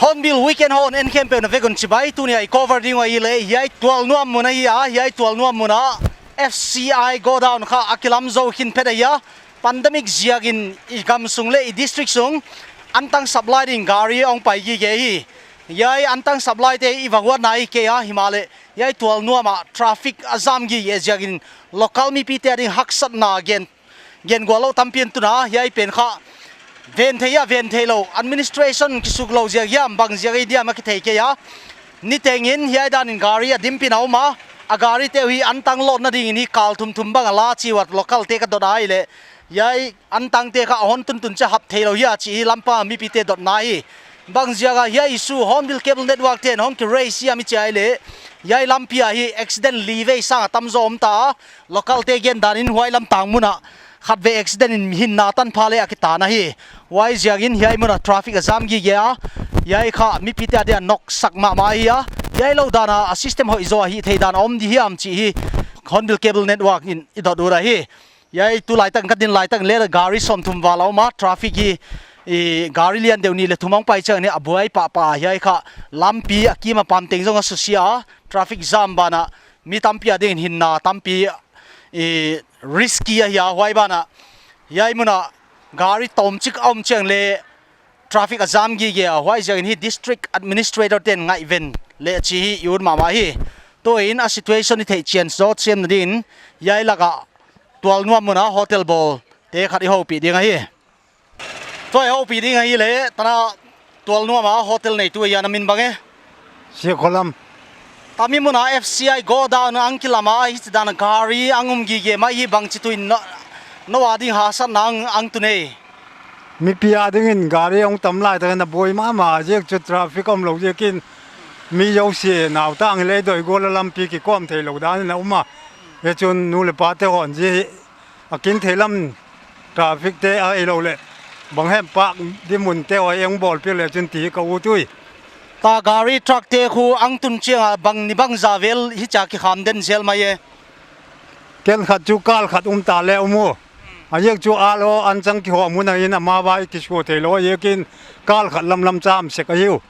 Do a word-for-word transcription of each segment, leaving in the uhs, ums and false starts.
Hornbill Weekend hon en khempeuh na vek un chibai. Tuni a i cover ding uh ahihleh hiai Tualnuam mun ahi a, hiai Tualnuam mun a F C I godown kha a kilam zou khin phet ahi a. Pandemic ziakin i gam sung leh i district sung antang supply ding gari hong pai gige hi. Hiai antang supply te i va huatna hi kei a, himahleh hiai Tualnuam ah traffic a jam gige ziakin local mipite ading haksatna gen gen gual lou tampi in tun a, hiai pen kha ven thei a ven theilou, administration kisuk lou ziak hiam bang ziak ahi diam a kithei kei a. Niteng in hiai dan in gari a dimpih in a om a, A gari te uh hi antang load na ding in hi kal thum thum bang a la chi uah local te ka dot a ahi leh. Hiai antang te kha a hon tun tun chiah hap theilou hia chih hi lampi a mipi te dotna hi. Bang ziak a hiai issue Hornbill Cable Network te'n hong ki raise hiam i chi a ahi leh. Hiai lampi a hi accident li vei sang a tam zaw om ta. Local te gen dan in huai lam tang mun a khat vei accident in hinna tanpha leh a kitan ahi. Huai ziak in hiai mun a traffic a jam gige a. Hiai kha mipi te a dia nawksak mahmah ahi a. Hiai lou dan a a system hoih zaw a hih theih dan a om di hiam chih hi Hornbill Cable Network in i dot ut ahi. Hiai tulai tak in ka din lai tak in leh gari sawmthum val a om a traffic hi, i gari lian deuh nih leh thum a hong pai chiang in a buai pahpah a hiai kha lampi a kim a pam teng zong a susia a traffic jam ban a mi tampi a ding in hinna tampi i risky ahi a huai ban a. Hiai mun a gari tawmchik a om chiang leh traffic a jam gige a huai ziak in hi district administrator te'n ngaihven leh chih hi i ut mahmah hi. Tua in a situation i theih chian zaw chian na ding in hiai lak a Tualnuam mun a hotel bawl te khat i houpih ding ahi. Tua i houpih ding ahi leh tana Tualnuam a hotel neitu ahi a na min bang e? Siakholam. Tami mun a F C I godown a hong kilam a hichi dan a gari hong um gige mai hi bangchi tuh in nou, nou a ding haksatna hong, hong tun ei? Mipi a ding in gari hong tam lai tak in a buai mahmah ziak chu traffic omlou ziak in mi zosia nautang leh doi gol a lampi kikawm theilou dan in a um a. Hiai chun nu leh pa te hon zi a kin thei lam traffic te ahih lou leh bang hem park di mun te uh a hong bawlpih leh chun ti ka ut ui. Ta gari truck te khu hong tun chiang a bang ni bangzah vel hichia kikham den zel mai e? Ken khat chu kal khat um ta leh um u. A ziak chu a lou an chang kihawm hun a in amah vai kisuah theilou a ziak in kal khat lamlam cham sek ahi u.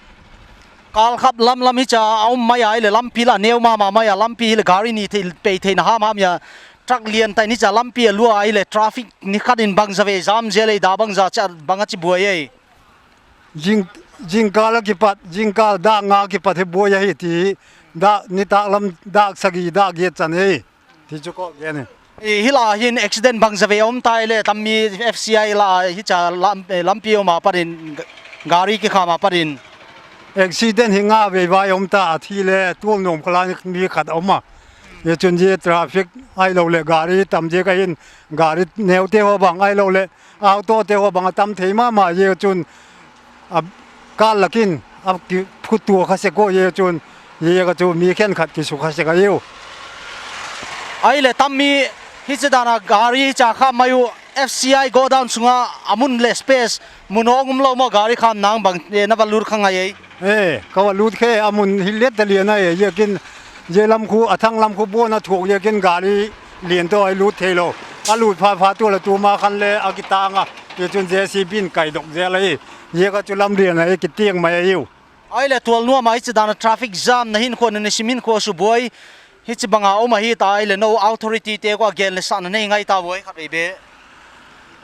Kal khat lamlam hichia a um mai a ahi leh lampi lah neu mahmah mai a lampi hi leh gari nih thei pei theihna hamham hia. Truck lian tak in hichia lampi a lua ahi leh traffic ni khat in bangzah vei jam zel ei dah bangzah chiah bang a chi buai ei? Zing, zingkal a kipat, zingkal dak nga kipat hi buai ahi ti, dak nitak lam dak sagih dak giat chan hi. Ti chu kawk gen e. I hi lah hin accident bangzah vei om ta ahi leh tami F C I lah hichia lam, eh, lampi om a pat in g-, gari kikham a pat in. Accident hi nga vei vai om ta a thi leh Tualnuam khualai mi khat om a. Hiai chun hiai traffic ahih lou leh gari tam ziak a hin gari neu te uh bang ahih lou leh auto te uh bang a tam thei mahmah ziak chun a kal lak in a kiphut tua kha sek uh ziak chun ziak a chu mi khenkhat kisukha sek ahi u. Ahi leh tami hichi dan a gari hichia kham mai uh F C I godown sung a a mun leh space mun hong um lou maw gari kham nang bang, eh, na va lut kha ngai ei? Eh, ka va lut khe a mun hi lian ta lian a e, ziak in, zia lam khu, a thang lam khu buan a thuak ziak in gari lian toh a lut theilou. A lut phapha tua leh tuma khan leh a kitang a, ziak chun J C B in kai dok zel ahi. Ziak a chu lam lian a kitiang mai ahi u. Ahi leh Tualnuam a hichi dan a traffic jam na hinkhua na nisim hinkhua su buai. Hichi bang a om ahi ta ahi leh nou authority te kua gen leh sahna nei ngai ta buai khat vei be.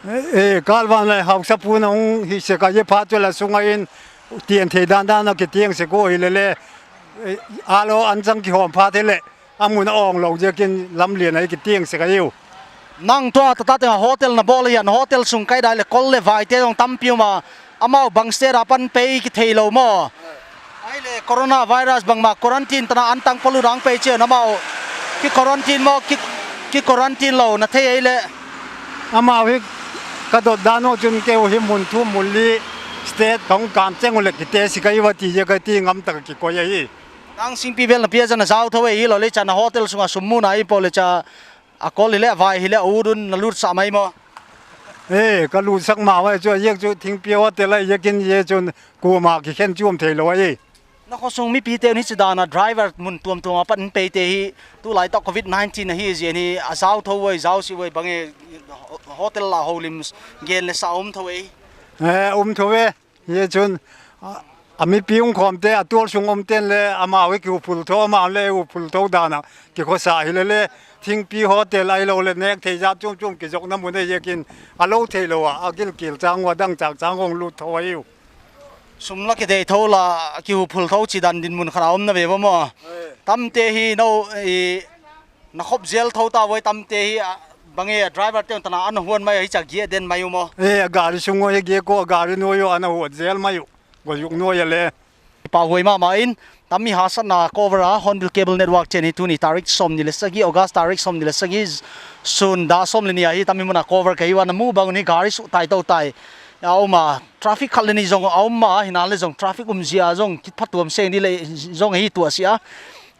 Eh, eh, kal van leh hausa pu na hong hi sek a ziak pha chu la sung a in tian thei dandan a kitiang sek uh hi leh leh, eh, a lou an chang kihawm pha thei leh, a mun a awng lou ziak in lam lian a kitiang sek ahi u. Nang tua ta ta teng a hotel na bawl hiam, hotel sung kai dai leh kol leh vai te zong tampi om a, amau bang state a pan pei kitheilou maw? Ahi leh coronavirus bangmah quarantine tana an tang palu dang pei chian amau ki quarantine maw, ki, ki quarantine lou na thei ahi leh. Amau hi ka dot dan uh chun keu hi mun thum mun li state kong kam cheng uh leh kitest ka hi va ti ziak a ti ngam tak kikoih ahi. Nang singpi vel na pia zan a zau thou ei hi lou leh chana hotel sung a sum mu na i po leh cha a kol hi leh vai hi leh a ut un na lut sah mai maw? Eh, ka lut sak mah vai chu ziak chu thingpi hotel ahi ziak in ziak chun kuamah kikhen chuam theilou ahi. Na khosung mipi te uh hichi dan a driver mun tuamtuam a pan pei te hi tulai tak covid nineteen ahi ziak in hi a zau thou vai, zau si vai bang e ho-, hotel la houlim gen leh sa um thou ei? Eh, um thou e. Ziak chun, a, a mipi hong khawm te, a tualsung om ten leh amau hi kihuphul thou, amau leh huphul thou dan a kikhosa hi leh leh, thingpi hotel ahi lou leh nek thei zat chum chum kizopna mun ahi ziak in a lou theilou a, a gilkial chang ua dangchak chang hong lut thou ahi u. Sum la kidei thou la, kihuphul thou chi dan dinmun khat a om na ve vo maw? Eh. Tamte hi nou, i, na khop zel thou ta voi tamte hi, a, bang e driver te tana an huan mai a hichia giak den mai u maw? Eh, gari sung ua hi giak uh, gari nuai ua an huat zel mai u. Gua zuk nuai a leh. Pahhuai mahmah in, tammi haksatna cover a, Hornbill Cable Network te'n hi tuni tarik sawmnih leh sagih, August tarik sawmnih leh sagih, sun dak sawm leh nih ahi, tammi mun a cover ka hi ua, na mu bang un hi gari suh tai tou tai a om a, traffic khat leh nih zong a om a, himahleh zong traffic um zia zong kiphat tuam seng di leh zong hi tuh a sia.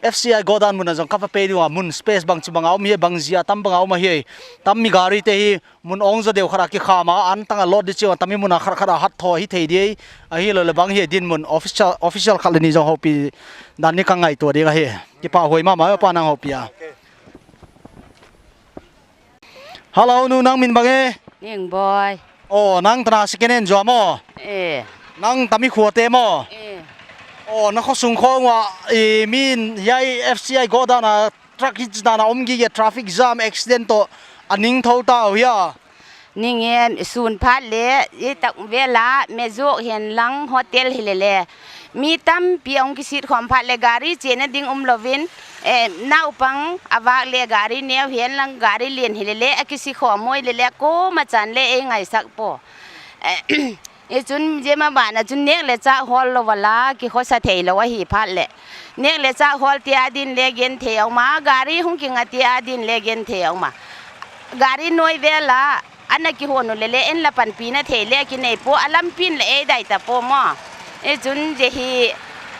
F C I godown mun a zong ka va pe di ua, mun space bangchibang a om hi, bang zia tam bang a om ahi. Tammi gari te hi mun ong zaw deuh khat a kikham a, an tang a load di chiang a, tammi mun a khat khat a hat tho hi thei di. Ahihleh bang hi dinmun official, official khat leh nih zong houpih dan in ka ngaihtuah ding ahi. Kipahhuai mahmah, pa nang houpih a. Hello, nu, nang min bang e? Ning Boi. Oh, nang tanah second hand zaw maw? Eh. Nang tammi khuate maw? Eh. Oh, na khosung khong ua, i min hiai F C I godown a truck hitch dan a om gige, traffic jam, accident toh a ning thou ta uh hia? Ning e, sun phat leh, i tak vela, me zuk hen lang hotel hi lele. Mi tampi ong kisit khawm phat leh gari chena ding um lou vin, eh, naupang a vak leh gari neu hen lang gari lian hi lele, a kisit khawm mawi lele, kuamah chan leh ei ngaisak poi. Eh, i chun zema bana chun nek leh chak hawl lou vala, kikhosa thei lou ahi phat leh. Nek leh chak hawl te adin leh gen thei a om a, gari hong kinga te adin leh gen thei a om a. Gari nuai vela, ana kihon uh lele, en la panpihna thei leh kinei poi, a lampi'n leh ei dai ta poi maw. I chun zi hi,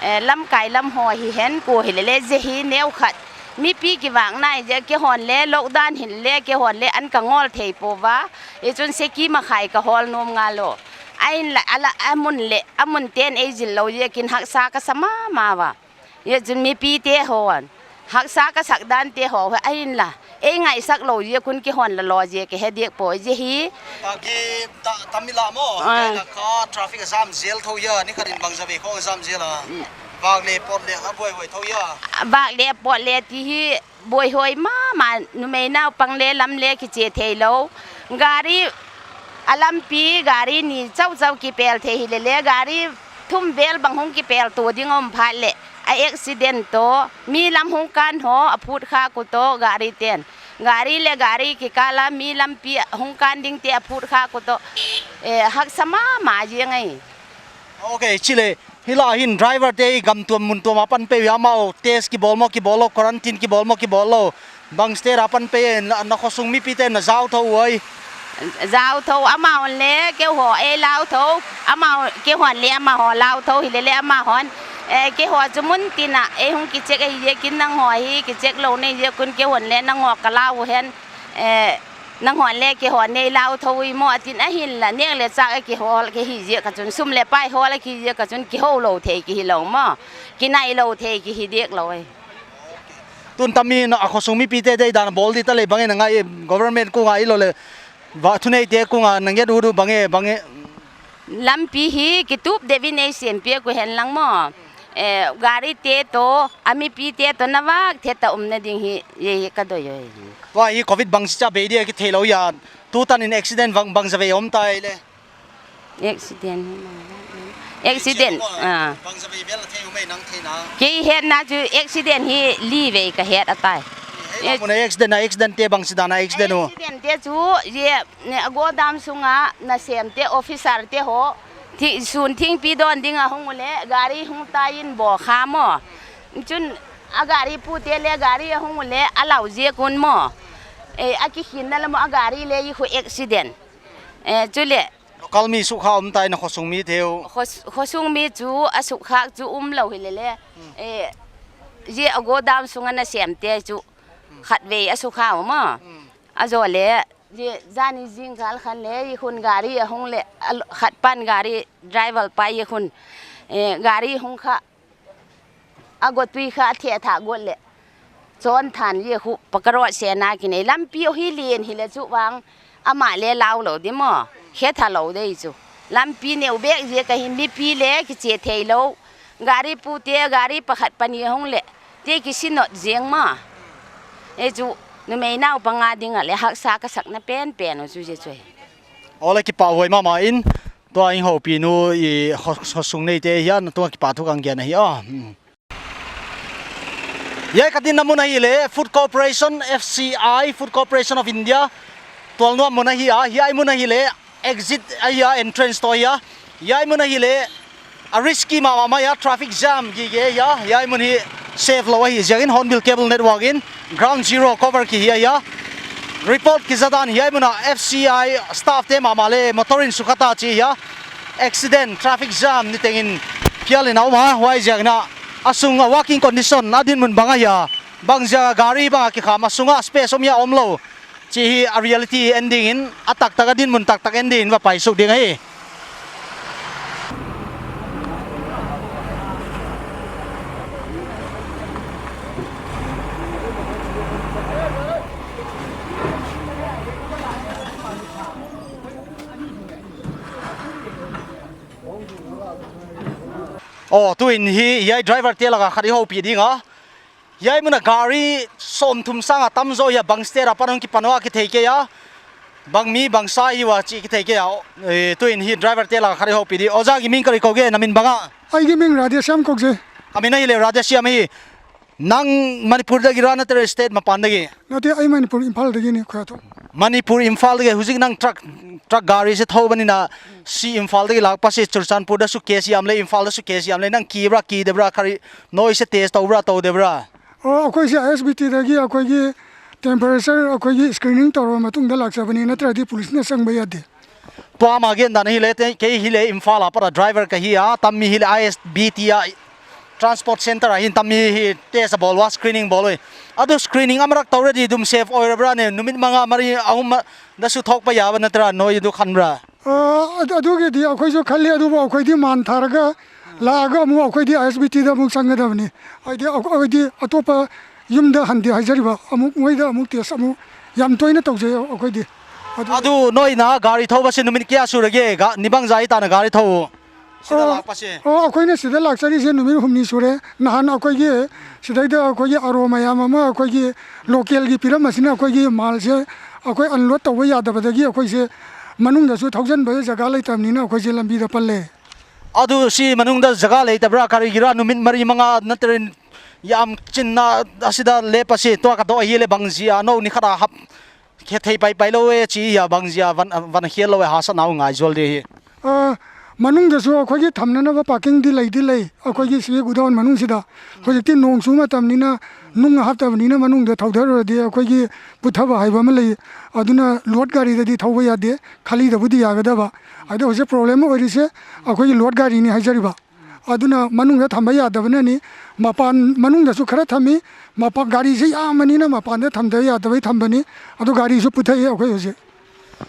eh, lamkai lam haw hi hen ko hi lele, zi hi neu khat. Mipi kivakna i zi kihon leh, lockdown hi lele, kihon leh an ka ngol thei poi ua. I chun seki makhai ka hawl nuam ngal lou. Ahinla, a la, a mun leh, a mun te'n ei zil lou ziakin haksa ka sa mahmah ua. Hiai chun mipite hon haksa ka sak dan te ho, ahinla ei ngaisak lou ziak un kihon lou lou ziak ka he diak poi zi hi. Taki ta, tammi la maw, ah, ka traffic a jam zel thou hia, ni khat in bangzah vei khong a jam zel a. Mm. Vak leh pot leh a buaihuai thou hia. Vak leh pot leh ti hi buaihuai mahmah, numei naupang leh lam leh kiche thei lou. Gari a lampi gari nih chauchau kipel thei hi lele, gari thum vel bang hong kipel tou ding om phat leh a accident toh, mi lam hong kan ho a phut kha ku toh gari te'n. Gari leh gari kikal a mi lampi hong kan ding te a phut kha ku toh, eh, haksa mahmah ziang ahi. Ok, chi leh, hi la hin driver te hi gam tuam mun tuam a pan pei uh hia, amau test kibawl maw kibawl lou, quarantine kibawl maw kibawl lou. Bang state a pan pei e, na, na khosung mipite'n na zau thou ua? Zau thou, amahon leh keiho ei lau thou, amau, keihon leh amaho lau thou hi lele amahon. Eh, keiho chu mun tin a ei hong kicheck ahi ziakin nangho hi kicheck lou nei ziak un keihon leh nangho ka lau uh hen. Eh, nangho leh keiho nei lau thou i maw a tin, ahinla nek leh chak a kihawl ka hi ziak a chun, sum leh pai hawl a ki ziak a chun kihou lou thei ki hi lou maw. Kinai lou thei ki hi diak lou e. Tun tammi in a khosung mipite deihdan bawl di ta leh bang e na ngai, government kung a ahihlouhleh va thuneite kung a na nget uh bang e, bang e. Lampi hi kitup deuh in ei sem piak uh hen lang maw. Eh, gari te toh, a mipite toh na vak thei ta umna ding hi, zi hi ka doi uh. Tua hi covid bangchi cha bei dia kithei lou hia, tu tan in accident bang, bangzah vei om ta leh. Accident hi ma. Accident. Ah. Bangzah vei vel a thei uh mai nang theihna. Kei hetna chu accident hi li vei ka het a tai. Hei, eh, mun a accident a, accident te bangchi dan a accident uh. Accident te chu, zi, ne, a godown sunga nasem te, officer te ho. Thi, sun thingpi dawn ding a hong uleh, gari hong tai in bawl kha maw. Chun a gari pute leh gari a hong uleh, a lau ziak un maw. Eh, a kikhinna lam a gari leh i khu accident. Eh, chu leh. Local mi sukha om ta in a khosung mite uh. Khos-, khosung mi chu a sukha chu um lou hi lele. Hmm. Eh, zi a godown sunga nasem te chu. Hmm. Khatvei a sukha uh maw. Hmm. A zaw leh, zi zani zingkal khan leh, i khun gari a hong leh, a lo-, khat pan gari driver pa i khun, eh, gari hong kha, a gotui kha a theh thah got leh. Chon than i khu, pakarot se na kinei lampi uh hi lian hi leh chu vang, amah leh lau lou di maw, khe tha lou di chu. Lampi neu bek ziak a hi mipi leh kiche thei lou. Gari pute, gari pakhat pani hong leh, te kisi not ziang maw. E chu, numei naupang a ding a leh haksa ka sakna penpen uh chu zi chu hi. Aw leh kipahhuai mahmah in, tua i houpih nu i kho-, khosung neite hiai na tung a kipahthu ka gen ahi a. Hmm. Hiai ka dinna mun ahihleh, Food Corporation, F C I, Food Corporation of India, tualnuam mun ahi a, hiai mun ahihleh, exit ahi a, entrance toh ahi a, hiai mun ahihleh, A risky mahmah mai a, traffic jam gige hia, hiai mun hi safe lou ahi ziakin Hornbill Cable Network in ground zero cover ki hia hia. Report ki za dan hiai mun a F C I staff te mahmah leh motor in sukha ta chi hia. Accident, traffic jam ni tengin phial in a om a, huai ziakin a sung a working condition a dinmun bang ahia, bangziak a gari bang a kikham a sung a space om hia om lou. Chi hi a reality en dingin, a taktak a dinmun taktak en dingin va paisuk ding ahi. Oh, tuin hi, hiai driver te laka khat i houpih ding a. Hiai mun a gari sawmthum sang a tam zaw hia, bang state apan hong kipan ua kithei kei a. Bang mi bang sa hi ua chih kithei kei a. Eh, tuin hi driver te laka khat i houpih di. Oja, i min ka ri kou ge, na min bang a? Ai, i min Radheshyam Kokje. Ka min ahi leh Radheshyam hi. Nang Manipur dagi ra na, tere state mapan dagi? Nate, ai Manipur Imphal dagi ni, khoya to. Manipur Imphal dagi, huzik nang truck, truck gari se thou bani na, si Imphal dagi lak pa se Churachandpur da su ke si am leh, Imphal da su ke si am leh, nang ki bra, ki de bra, kari noi se test tou bra, tou de bra? Oh, ꯑꯩꯈꯣꯏꯁꯦ I S B ꯇꯤꯗꯒꯤ ꯑꯩꯈꯣꯏꯒꯤ temperature ꯑꯩꯈꯣꯏꯒꯤ screening ꯇꯧꯔꯕ ꯃꯇꯨꯡꯗ ꯂꯥꯛꯆꯕꯅꯤ, ꯅꯠꯇ꯭ꯔꯗꯤ ꯄꯨꯂꯤꯁꯅ ꯆꯪꯕ ꯌꯥꯗꯦ꯫ Tua mah gen dan ahi leh, te, kei hi leh Imphal a pat a driver ka hi a, tam mi hi leh I S B T a transport center a hin tam mi hi test a bawl ua, screening bawl ua. Adu screening amarak tou ready dum safe oi ra bra ne, numit manga mari ahum da su thok pa ya ba natra noi du khan bra? ꯑ, ꯑꯗꯨ-, ꯑꯗꯨꯒꯤꯗꯤ ꯑꯩꯈꯣꯏꯁꯨ ꯈꯜꯂꯤ, ꯑꯗꯨꯕꯨ ꯑꯩꯈꯣꯏꯗꯤ ꯃꯥꯟ ꯊꯥꯔꯒ ꯂꯥꯛꯑꯒ ꯑꯃꯨꯛ ꯑꯩꯈꯣꯏꯗꯤ ꯑꯥꯏ ꯑꯦꯁ ꯕꯤ ꯇꯤꯗ ꯑꯃꯨꯛ ꯆꯪꯒꯗꯕꯅꯤ꯫ ꯍꯥꯏꯗꯤ ꯑꯩꯈꯣꯏꯗꯤ ꯑꯇꯣꯞꯄ ꯌꯨꯝꯗ ꯍꯟꯗꯦ ꯍꯥꯏꯖꯔꯤꯕ, ꯑꯃꯨꯛ ꯃꯣꯏꯗ ꯑꯃꯨꯛ test ꯑꯃꯨꯛ ꯌꯥꯝ ꯇꯣꯏꯅ ꯇꯧꯖꯩ ꯑꯩꯈꯣꯏꯗꯤ꯫ ꯑꯗꯨ ꯑꯗꯨ ꯅꯣꯏꯅ ꯒꯥꯔꯤ ꯊꯧꯕꯁꯤ ꯅꯨꯃꯤꯠ ꯀꯌꯥ ꯁꯨꯔꯒꯦ? ꯒꯥ-, ꯅꯤꯕꯥꯡꯖꯥ ꯏꯇꯥꯅ ꯒꯥꯔꯤ ꯊꯧ-, ꯁꯤꯗ ꯑꯣ, ꯂꯥꯛꯄꯁꯦ? ꯑꯣ, ꯑꯩꯈꯣꯏꯅ ꯁꯤꯗ ꯂꯥꯛꯆꯔꯤꯁꯦ ꯅꯨꯃꯤꯠ ꯍꯨꯝꯅꯤ ꯁꯨꯔꯦ꯫ ꯅꯍꯥꯟ ꯑꯩꯈꯣꯏꯒꯤ ꯁꯤꯗꯩꯗ ꯑꯩꯈꯣꯏꯒꯤ ꯑꯥꯔꯣ ꯃꯌꯥꯝ ꯑꯃ ꯑꯩꯈꯣꯏꯒꯤ ꯂꯣꯀꯦꯜꯒꯤ ꯄꯤꯔꯝꯕꯁꯤꯅ ꯑꯩꯈꯣꯏꯒꯤ ꯃꯥꯜꯁꯦ ꯑꯩꯈꯣꯏ unload ꯇꯧꯕ ꯌꯥꯗꯕꯗꯒꯤ ꯑꯩꯈꯣꯏꯁꯦ ꯃꯅꯨꯡꯗꯁꯨ ꯊꯧꯖꯤꯟꯕ ꯖꯒꯥ ꯂꯩꯇꯕꯅꯤꯅ ꯑꯩꯈꯣꯏꯁꯦ ꯂꯝꯕꯤꯗ ꯄꯜꯂꯦ꯫ ꯑꯗꯨ ꯁꯤ ꯃꯅꯨꯡꯗ ꯖꯒꯥ ꯂꯩꯇꯕ꯭ꯔꯥ? ꯀꯔꯤꯒꯤꯔꯥ? ꯅꯨꯃꯤꯠ ꯃꯔꯤ ꯃꯉꯥ ꯅꯠꯇ꯭ꯔ ꯌꯥꯝ ꯆꯤꯟꯅ ꯑꯁꯤꯗ ꯂꯦꯞꯄꯁꯤ ꯇꯣꯛꯀꯗꯧ ꯑꯍꯤ ꯂꯦ, ꯕꯪꯖꯤ ꯑꯅꯧ ꯅꯤꯈꯠ ꯍꯥꯞ ꯈꯦꯊꯩ ꯄꯥꯏ ꯄꯥꯏ ꯂꯧꯋꯦ, ꯆꯤ ꯌꯥ ꯕꯪꯖꯤ ꯋꯟ, ꯋꯟ ꯈꯦꯜ ꯂꯧꯋꯦ, ꯍꯥ ꯁꯅꯥꯎ ꯉꯥꯏ ꯖꯣꯜ ꯗꯦ ꯍꯤ꯫ ꯑ, ꯃꯅꯨꯡꯗꯁꯨ ꯑꯩꯈꯣꯏꯒꯤ ꯊꯝꯅꯅꯕ parking ꯗꯤ ꯂꯩꯗꯤ ꯂꯩ, ꯑꯩꯈꯣꯏꯒꯤ ꯁꯤ godown ꯃꯅꯨꯡꯁꯤꯗ꯫ ꯍꯧꯖꯤꯛꯇꯤ ꯅꯣꯡ ꯆꯨꯕ ꯃꯇꯝꯅꯤꯅ, ꯅꯨꯡ ꯍꯥꯞꯇꯕꯅꯤꯅ ꯃꯅꯨꯡꯗ ꯊꯧꯊꯔꯨꯔꯗꯤ ꯑꯩꯈꯣꯏꯒꯤ ꯄꯨꯊꯕ ꯍꯥꯏꯕ ꯑꯃ ꯂꯩ, ꯑꯗꯨꯅ load ꯒꯥꯔꯤꯗꯗꯤ ꯊꯧꯕ ꯌꯥꯗꯦ, ꯈꯥꯂꯤꯗꯕꯨꯗꯤ ꯌꯥꯒꯗꯕ꯫ ꯑꯗꯣ ꯍꯧꯖꯤꯛ problem ꯑꯣꯏꯔꯤꯁꯦ ꯑꯩꯈꯣꯏꯒꯤ load ꯒꯥꯔꯤꯅꯤ ꯍꯥꯏꯖꯔꯤꯕ꯫ ꯑꯗꯨꯅ ꯃꯅꯨꯡꯗ ꯊꯝꯕ ꯌꯥꯗꯕꯅꯅꯤ꯫ ꯃꯄꯥꯟ, ꯃꯅꯨꯡꯗꯁꯨ ꯈꯔ ꯊꯝꯃꯤ, ꯃꯄꯥꯟ, ꯒꯥꯔꯤꯁꯦ ꯌꯥꯝꯕꯅꯤꯅ ꯃꯄꯥꯟꯗ ꯊꯝꯗꯕ ꯌꯥꯗꯕꯩ ꯊꯝꯕꯅꯤ꯫ ꯑꯗꯣ ꯒꯥꯔꯤꯁꯨ ꯄꯨꯊꯛꯏ ꯑꯩꯈꯣꯏ ꯍꯧꯖꯤꯛ꯫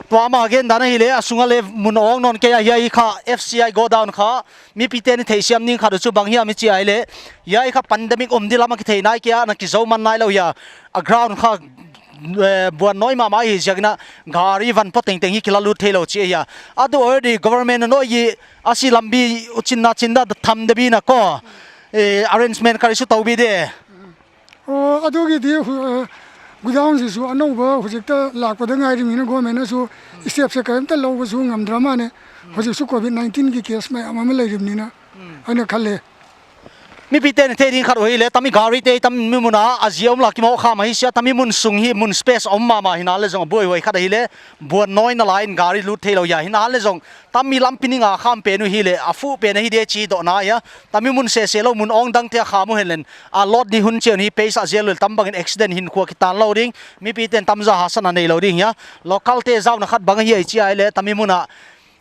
Tua mah gen dan ahi leh, a sung a leh mun awng nawn kei a, hiai kha F C I godown kha, mipite'n i theisiam ning khat uh chu bang hiam i chi a leh, hiai kha pandemic om di lam a kithei nai kei a, na kizou man nai lou hia, a ground kha, eh, buan nawi mahmah hi ziakin a gari van pawt tengteng hi kila lut theilou chi ahi a. ꯑꯗꯨ ꯑꯣꯏꯔꯗꯤ government ꯅ ꯅꯣꯏꯒꯤ ꯑꯁꯤ ꯂꯝꯕꯤ ꯎꯆꯤꯟ ꯅꯥꯆꯤꯟꯗ ꯊꯝꯗꯕꯤꯅꯀꯣ, ꯑꯦ, arrangement ꯀꯔꯤꯁꯨ ꯇꯧꯕꯤꯗꯦ꯫ ꯑꯣ, ꯑꯗꯨꯒꯤꯗꯤ ꯍꯨ-, ꯑ, godown ꯁꯤꯁꯨ ꯑꯅꯧꯕ ꯍꯧꯖꯤꯛꯇ ꯂꯥꯛꯄꯗ ꯉꯥꯏꯔꯤꯕꯅꯤꯅ government ꯅꯁꯨ step ꯁꯦ ꯀꯔꯤꯝꯇ ꯂꯧꯕꯁꯨ ꯉꯝꯗ꯭ꯔ ꯃꯥꯜꯂꯦ꯫ ꯍꯧꯖꯤꯛꯁꯨ COVID nineteen ꯒꯤ case ꯃꯌꯥꯝ ꯑꯃ ꯂꯩꯔꯤꯕꯅꯤꯅ ꯍꯥꯏꯅ ꯈꯜꯂꯦ꯫ ꯃꯤꯄꯤꯇꯦꯟ thei ding khat uh hi leh, tami gari te tami mun a, a zia om lak ki mau kha mah hi sia, tami mun sung hi mun space om mahmah hi na leh zong a buaihuai khat ahi leh, buan nawi na lai in gari lut theilou hia, hi na leh zong, tami lampi ning a kham pen uh hi leh, a fuh pen ahi de chi dohna hia, tami mun sese lou mun awng dang te a kham uh hen leh, a load ni hun chiang hi peisa zel leh tam bangin accident hinkhua kitan lou ding, mipite'n tamzaw haksatna neilou ding hia, local te zauna khat bang ahi ai chi a leh, tami mun a,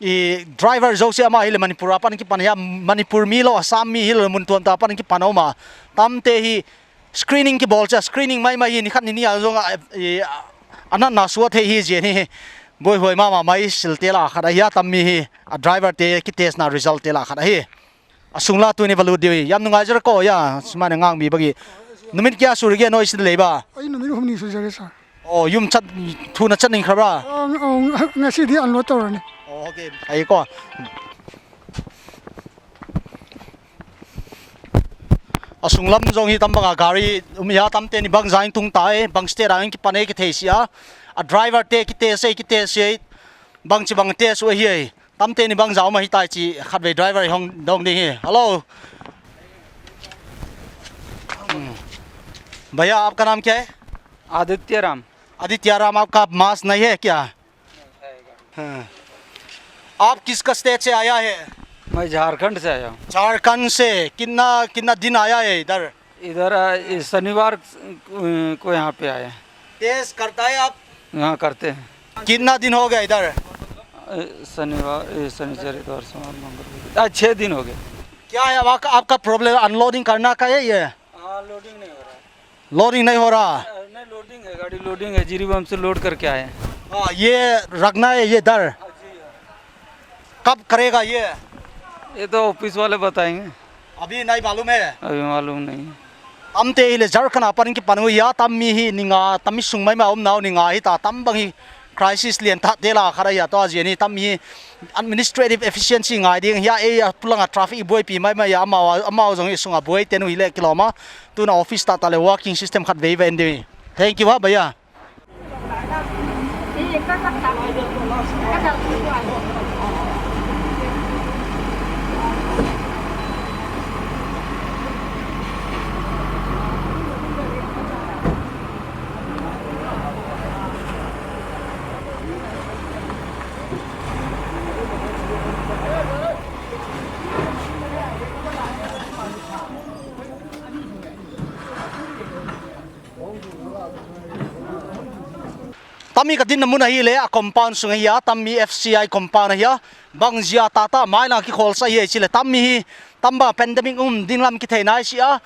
i driver zosia mah hi leh Manipur apan kipan hia, Manipur mi lou, Assam mi hi lou, mun tuamtuam apan kipan a om a. Tamte hi screening kibawl chia, screening maimai hi, ni khat ni nih a zong a, i, a natna suak thei hi zia hi. Buaihuai mahmah mai sil te lak khat ahi a, tam mi hi, a driver te kitestna result te lak khat ahi. A sung la tuni va lut di ui. Yam nungai zera ko ya, sumana ngang mi bagi. Numit kya suri ge noi sin lei ba? Ai, numit humni suri zera sa. Oh, yum chat, thuna chat ning kha bra? Oh, ng-, oh, ng-, ngasi di unload tou ni. Oh, okay. Ai ko. A sung lam zong hi tam banga gari, um ya tamte ni bang zain tung tai, bang state a kipan e kithei sia. A driver te kitest e, kitest e, bang chi bang test uh ahi ai. Tamte ni bang zau mah hi tai chi khatvei driver hong dong ding hi. Hello. Hmm. भैया, आपका नाम क्या है? आदित्य राम। आदित्य राम, आपका mask नहीं है क्या? हाँ। आप किसका state से आया है? मैं झारखंड से आया हूँ। झारखंड से। कितना, कितना दिन आया है इधर? इधर आ, इस शनिवार को यहाँ पे आए हैं। टेस्ट करता है आप? हाँ, करते हैं। कितना दिन हो गया इधर? ए, शनिवार, ए, शनिचर, इतवार, सोमवार, मंगलवार, आज छः दिन हो गए। क्या है आपका, आपका प्रॉब्लम? अनलोडिंग करना का है ये? हाँ, लोडिंग नहीं हो रहा है। लोडिंग नहीं हो रहा? अ, नहीं, लोडिंग है, गाड़ी लोडिंग है, जिरीबाम से लोड करके आए हैं। हाँ, ये रखना है ये इधर। हाँ जी, हाँ। कब करेगा ये? ये तो ऑफिस वाले बताएंगे। अभी नहीं मालूम है? अभी मालूम नहीं। Tamte hileh Jharkhand apan kipan uh hia, tammi hi ni nga, tammi sung maimai omna uh ni nga hita, tambang hi crisis lian tak te lak khat ahi a, tua ziak in tammi hi administrative efficiency ngai ding hia, ei a pulang a traffic i buaipi maimai a, amau, amau zong hi sung a buaite uh hileh kilawm a, tuna office taktak leh working system khat vei va en ding hi. Thank you ha, भैया. Tammi ka dinna mun ahihleh a compound sung ahi a, tammi F C I compound ahi a, bangziak a taktak mailak kikholsa hi ei chih leh tammi hi, tambang pandemic um ding lam kithei nai sia,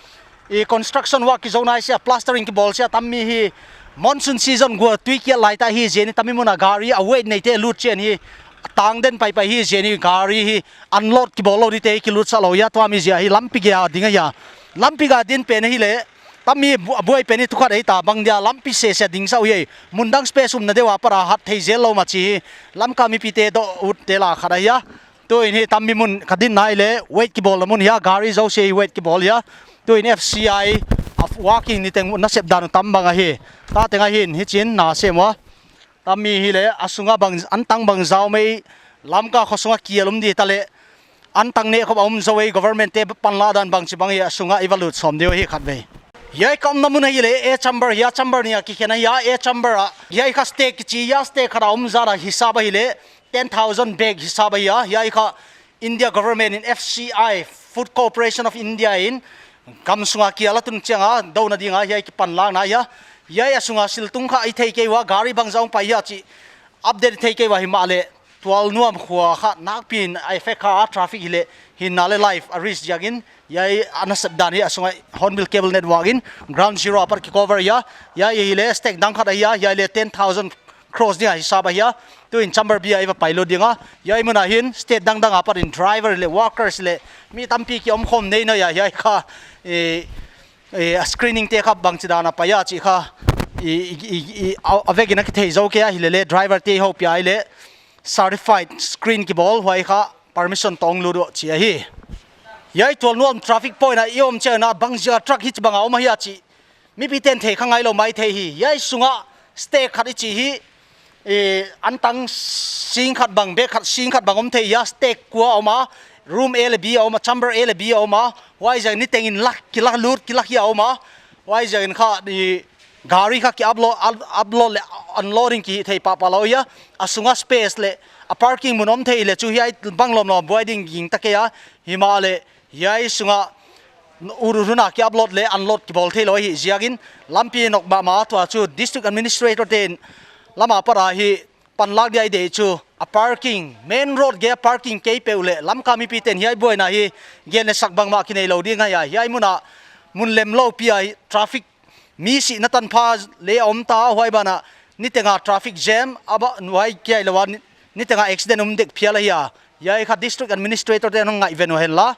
i construction work kizou nai sia, plastering kibawl sia, tammi hi monsoon season gua tui kial lai ta hi ziak in tammi mun a gari a weight neite lut chian hi, tang den paipai hi ziak in gari hi unload kibawl lou dingte kilut sa lou hia, tua mi ziak hi lampi gei a ding ahi a, lampi gei a din pen ahihleh tammi bu-, buai pen hi thu khat ahi ta, bangdia lampi sese ding sa uh hia, mundang space umna deuh a pat a hat thei zel lou mah chih hi Lamka mipite dot ut te lak khat ahi a. Tuin hi tammi mun ka dinna ahihleh weight kibawlna mun hia, gari zosia hi weight kibawl hia. Tuin F C I a working niteng nasep dan uh tambang ahi. Tateng ahin hichin na sem ua. Tammi hileh a sunga bang, antang bangzah om ei, Lamka kho sunga kial um di ta leh, antang neh khop a um zou ei, government te panlak dan bangchi bang hi a sunga i va lut sawm ding uh hi khatvei. Hiai ka omna mun ahihleh A chamber hia, chamber nih a kikhen ahi a, A chamber a hiai kha stake kichi hia, stake khat a om zat a hisap ahihleh ten thousand bag hisap ahi a, hiai kha India government in F C I, Food Corporation of India in gam sunga kial a tun chiang a douna ding a hiai kipanlakna ahi a. Hiai a sunga siltung kha i thei kei ua, gari bangzah hong pai hia chih update thei kei ua, himahleh Tualnuam khua kha nakpi in a effect kha a, traffic hileh hinna leh life a risk ziak in, hiai a nasep dan hi a sunga Hornbill Cable Network in Ground Zero a pat kicover ahi a. Hiai ahihleh stake dang khat ahi a, hiai leh ten thousand cross ding a hisap ahi a. Tuin chamber B a i va pailut ding a. Hiai mun a hin state dangdang a pat in driver leh workers leh mi tampi ki om khawm nei nawn a, hiai kha, eh, eh, a screening te kha bangchidan a pai a chih kha i, i, i, i, a, a vek in a kithei zou kei a, hileleh driver te houpi a ahihleh certified screen kibawl, huai kha permission tawng lut uh chih ahi. Hiai Tualnuam traffic point a i om chiang a bangziak a truck hichibang a om ahia chih mipite'n thei kha ngailou maithei hi. Hiai sunga stake khat i chih hi, eh, antang sing khat bang, bag khat sing khat bang om thei hia, stake kua om a, room A leh B a om a, chamber A leh B a om a, huaiziak in niteng in lak, kilak lut, kilak hi a om a, huaiziak in kha i gari kha ki upload, up-, upload leh unloading kihih thei pahpah lou hia, a sunga space leh a parking mun om thei leh chu hiai bang lawmlawm buai ding gingta kei a, himahleh hiai sunga ur-, uruna ki upload leh unload kibawl theilou ahih ziakin lampi nok mahmah tua chu district administrator te'n lam a pat a hi panlak dia i deih chu a parking, main road gei a parking kei peuh leh Lamka mipite'n hiai buaina hi gen leh sak bangmah kineilou ding ahi a, hiai mun a mun lemlou pi a hi traffic mi sihna tanpha leh a om ta, huai banah niteng a traffic jam, a ba, huai kia i lou a ni-, niteng a accident um dek phial ahi a. Hiai kha district administrator te'n hon ngaihven uh hen la.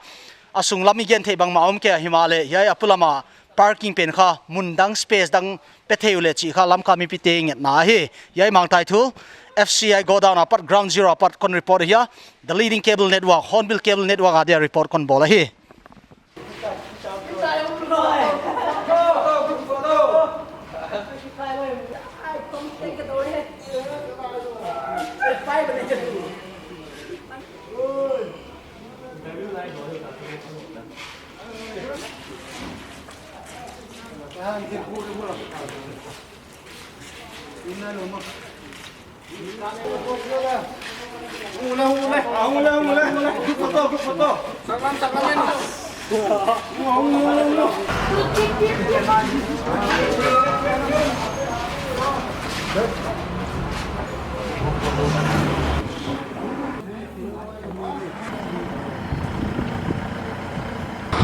A sunglam i gen theih bangmah om kei a, himahleh hiai a pulam a parking pen kha mundang space dang pe thei uleh chih kha Lamka mipite ngetna ahi. Hiai Mangtaithu F C I godown a pat, Ground Zero a pat kon report ahi a. The leading cable network, Hornbill Cable Network a dia report kon bawl ahi.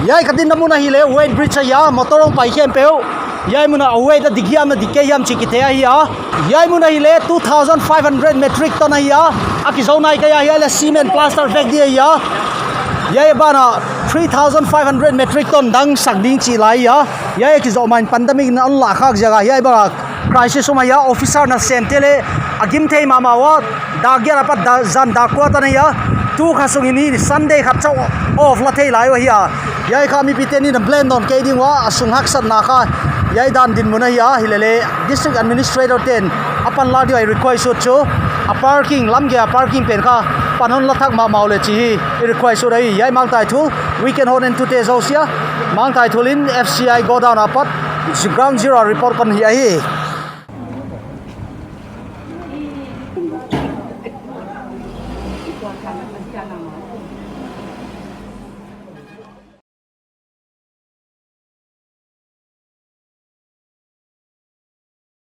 Hiai ka dinna mun ahihleh weight bridge ahi a, motor hong pai khempeuh hiai mun a weight a dik hiam a dik kei hiam chih kithei ahi a. Hiai mun ahihleh two thousand five hundred metric ton ahi a, a kizou nai kei a, hiai leh cement plaster vek di ahi a. Hiai banah three thousand five hundred metric ton dang sak ding chih lai ahi a. Hiai a kizoh main pandemic in a hon lah khak ziak a hiai bang a crisis om ahi a, officer nasemte leh a gim thei mahmah ua, dak giat apat da, zan dak kua tan ahi a. Tu kha sung in hi Sunday khat chauh off la thei lai uh ahi a. Hiai kha mipite'n i na blame nawn kei ding ua, a sung haksatna kha hiai dan dinmun ahi a, hilele district administrator te'n a panlak ding uh i request uh chu, a parking, lamgei a parking pen kha pan hon la thak mahmah uleh chih hi i request uh ahi. Hiai Mangtaithul weekend hon entute zousia, Mangtaithul in F C I godown apat ground zero report kon hi ahi.